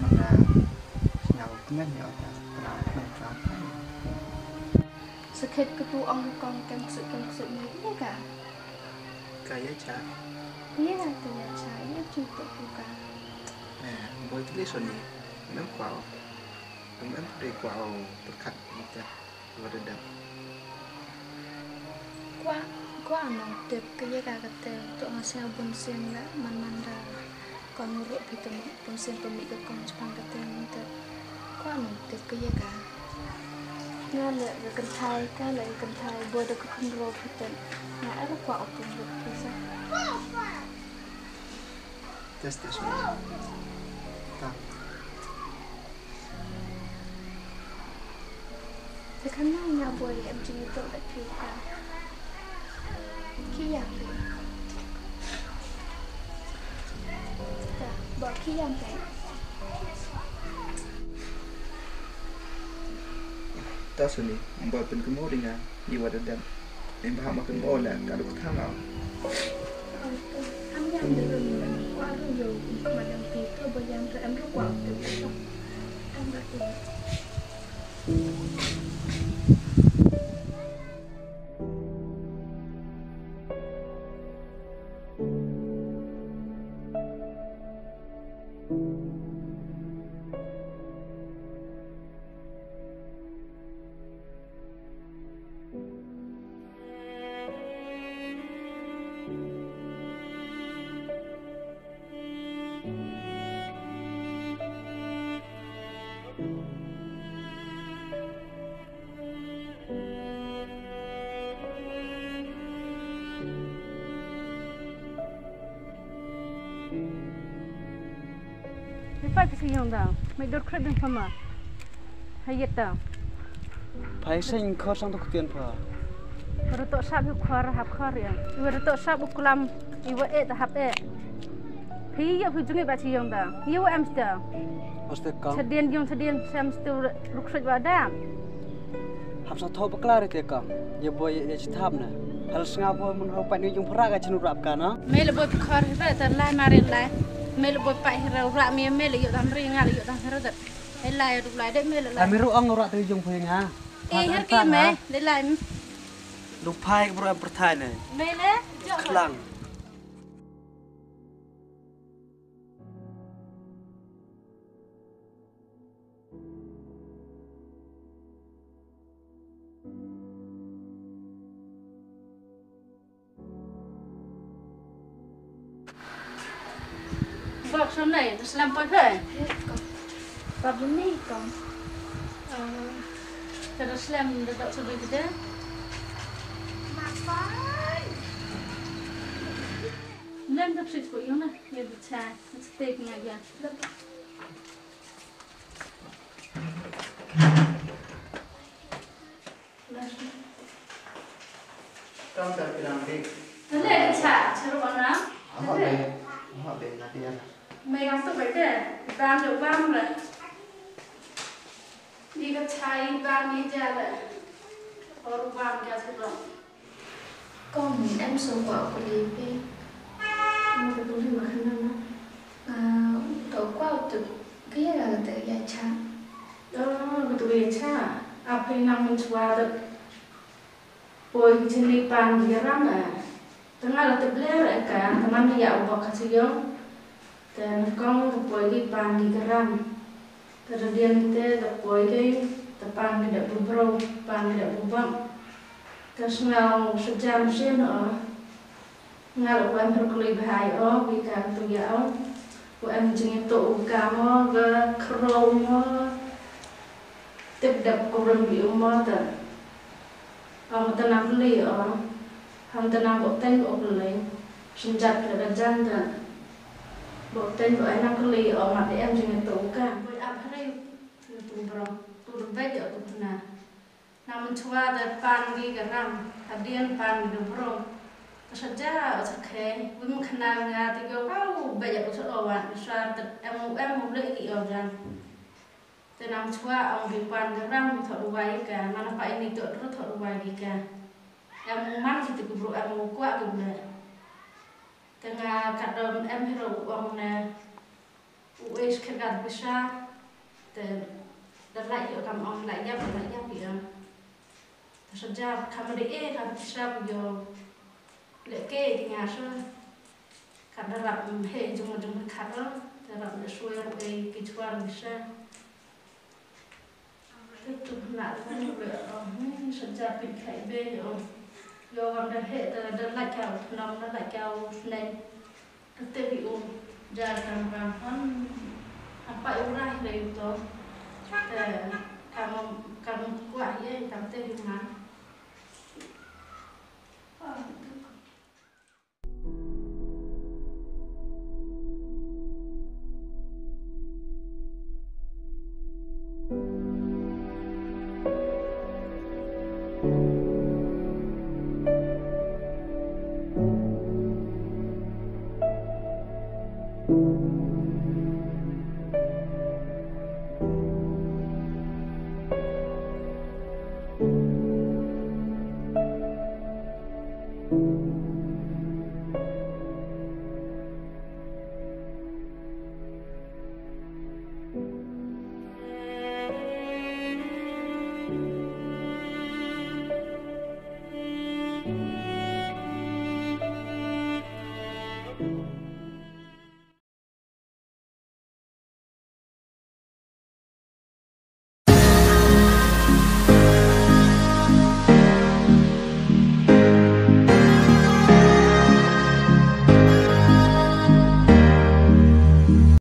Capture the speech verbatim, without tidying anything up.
Mata sñiaw kmen ïa ta, pra kmen pra. Sakhet katu ong kong kem ksut kem ksut ni ïa ka. Ka ïa cha. Ïa ka ïa cha ïa chu to ku ka. Eh, boy tili soni. Mem kwao. Mem dei kwao pyrkhat ïa ta. Wa da dep. Kwah, kwah nong tip ka ïa ka kate, to nga sñiaw bun sien la man man da. Kon ruh phi te bun sien pynmih ka kong Japan kate mynta. Kwah nong tip ka ïa ka. Nga le ka kynthai, ka le ka kynthai, boi da ka khynraw phi te. Nga er kwah u pynrut phi sa. Test, test. Tang. Te khana nga boi em jingitol da phi ka. Ki ïa phi. Ta, ba ki ïa phi. Ta suni, ba pynkynmaw ri nga, ïa wa da dep. Em ba ma kynmaw la, ka duk thang au. Am ïa da ri, kwah ru ïa u, ma dang phi, to ba ïa da em ru kwah, to ba. Am ba to. Ni phai phi sha ïing da, mei dur khreh byn pha ma. Ha ïet da. Phai sha ïing khor sang to ktien pha. Wa da toh sap hi khor hap khor ïa. Iwa da toh sap u klam, iwa eh da hap eh. Phi ïa phi jngi ba sha ïing da. Ïa wa em sta. Oste ka. Sha dien ïing sha dien sem sta ruk soj wa da. Hap sa thoh bakla re te ka. Ïa boi ïa chi thap ne. Hal snga boi mun hau pat ni jung phra ka chinu rap ka na. Mei le boi pkhor hi re ta lai mare lai. Mei le boi pat hi re rap mi mei le ïoh dam ri nga le ïoh dam hi re dat. Lai lai du lai de mei le lai. Ami ru ong ru te jung phai nga. Eh, her ki mei le lai. Du phai ka bro pyrthai ne. Mei le. Klang. Bak shon nei, da slem poi phe. Bak duni kong. Ka da slem da dok sabi kita. Lem da psit ko yung na, ya da chai. Let's take nga ya. Kam ka kilang dik. Tale ka cha, cha ru na. Aha be, aha be na dia. Mai ka tu bai de, ban de ban le. Ni ka cha i ban ni ja le. Or ban ka cha ru. Kong em so kwa kuli pe. Mo ka kuli ma khana na. Nga to kwa tu. Kaya ka te ya cha. Oh, ka tu ya cha. Apa nang menchua tu. Poi ki chini pan ki ram eh. Tanga la te bler eh ka. Tama mi ya u bok ka chi yong. Te na kong te poi ki pan ki ram. Te radian te te poi ki te pan ki da bubro, pan ki da bubang. Te sngaw sejam sien o. Ngal u em rukli bhai o, bi ka tu ya o. U em jing tu u ka mo, ga kro mo. Tip dap kurum bi u mo te. Ong te nang kli o. Hang te nang bok teng o kli. Sinjat le da jan te. Bok teng o ai nang kli o mat em jing tu ka. Boi ap hari. Tu bro. Tu bai o tu na. Nang menchua te pan gi ka ram. Hadien pan gi bro. Ka saja o sakhe. Wim khana nga ti go kau bai o sa o wan. Sa te em em le ki o jan. Te nang chua ong bi pan ka ram bi thok ruwai ka, mana pa ini tok tru thok ruwai ki ka. Em u man ki te ku bru em u kwah ki ble. Te nga ka dom em hero u ong ne u es ke ka pisa. Te da lai yo kam ong lai yap lai yap yo. Te saja kam de e ka pisa yo. Leke di nga sha. Ka da rap he jong jong ka da. Da rap ne shuer e ki chuar ni sha. Te tu na tu le o ni saja pin khai be o. Yo kam da he da da la ka nam da la ka ne. Te bi o ja kam kam han. Apa ura he to. Te kam kam kwa ye kam te bi man.